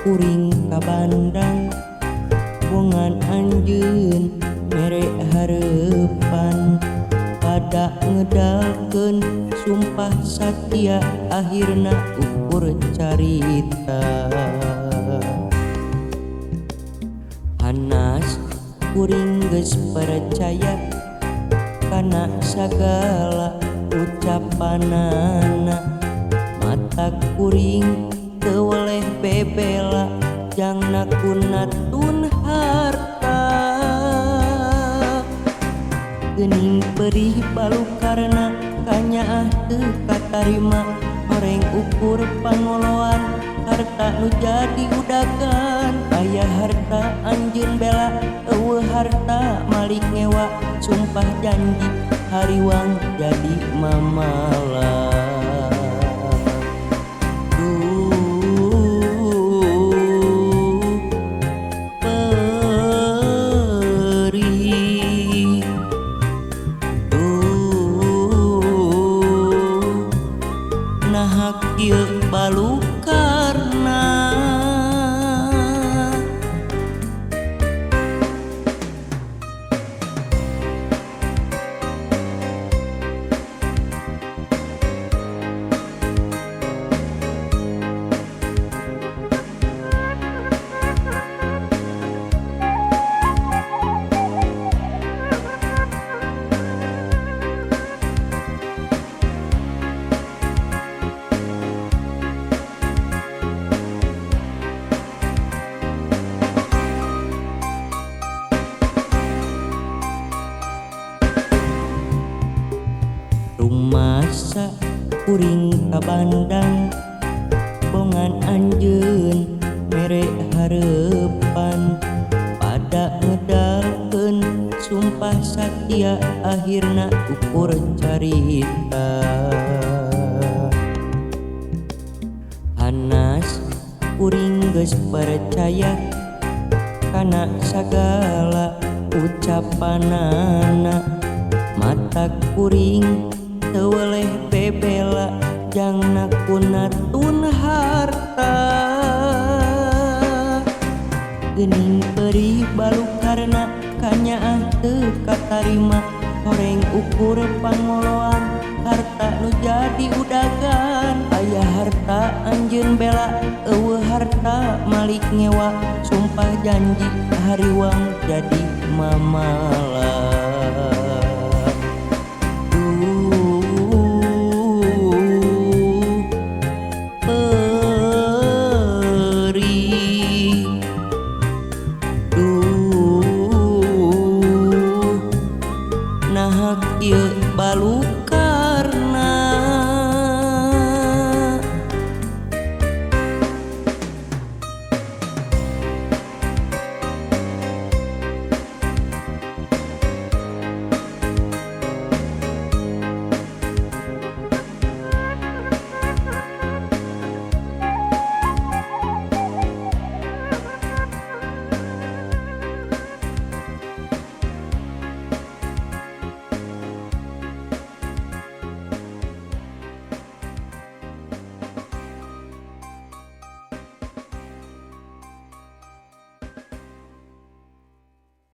kuring ka Bandang bongan anjeun mere hareupan pada ngedalkeun sumpah satia akhirna ukur carita. Hanas kuring geus percaya kana sagala ucapanana, mata kuring teu weleh bebela jangna kunatun harta. Geuning perih balukarna kanyaah teu katarima horeng ukur pangoloan harta nu jadi udagan. Aya harta anjeun bela eueuh harta malik ngewa sumpah janji hariwang jadi mamala. Duh perih, duh naha kieu balukarna. Rumasa kuring ka Bandang bongan anjeun mere hareupan pada ngedalkeun sumpah satia akhirna ukur carita. Hanas kuring geus percaya kana sagala ucapanana, mata kuring teu weleh bebela jangna kunatun harta. Geuning perih balukarna kanyaah teu katarima horeng ukur pangoloan harta nu jadi udagan. Aya harta anjeun bela eueuh harta malik ngewa sumpah janji hariwang jadi mamala.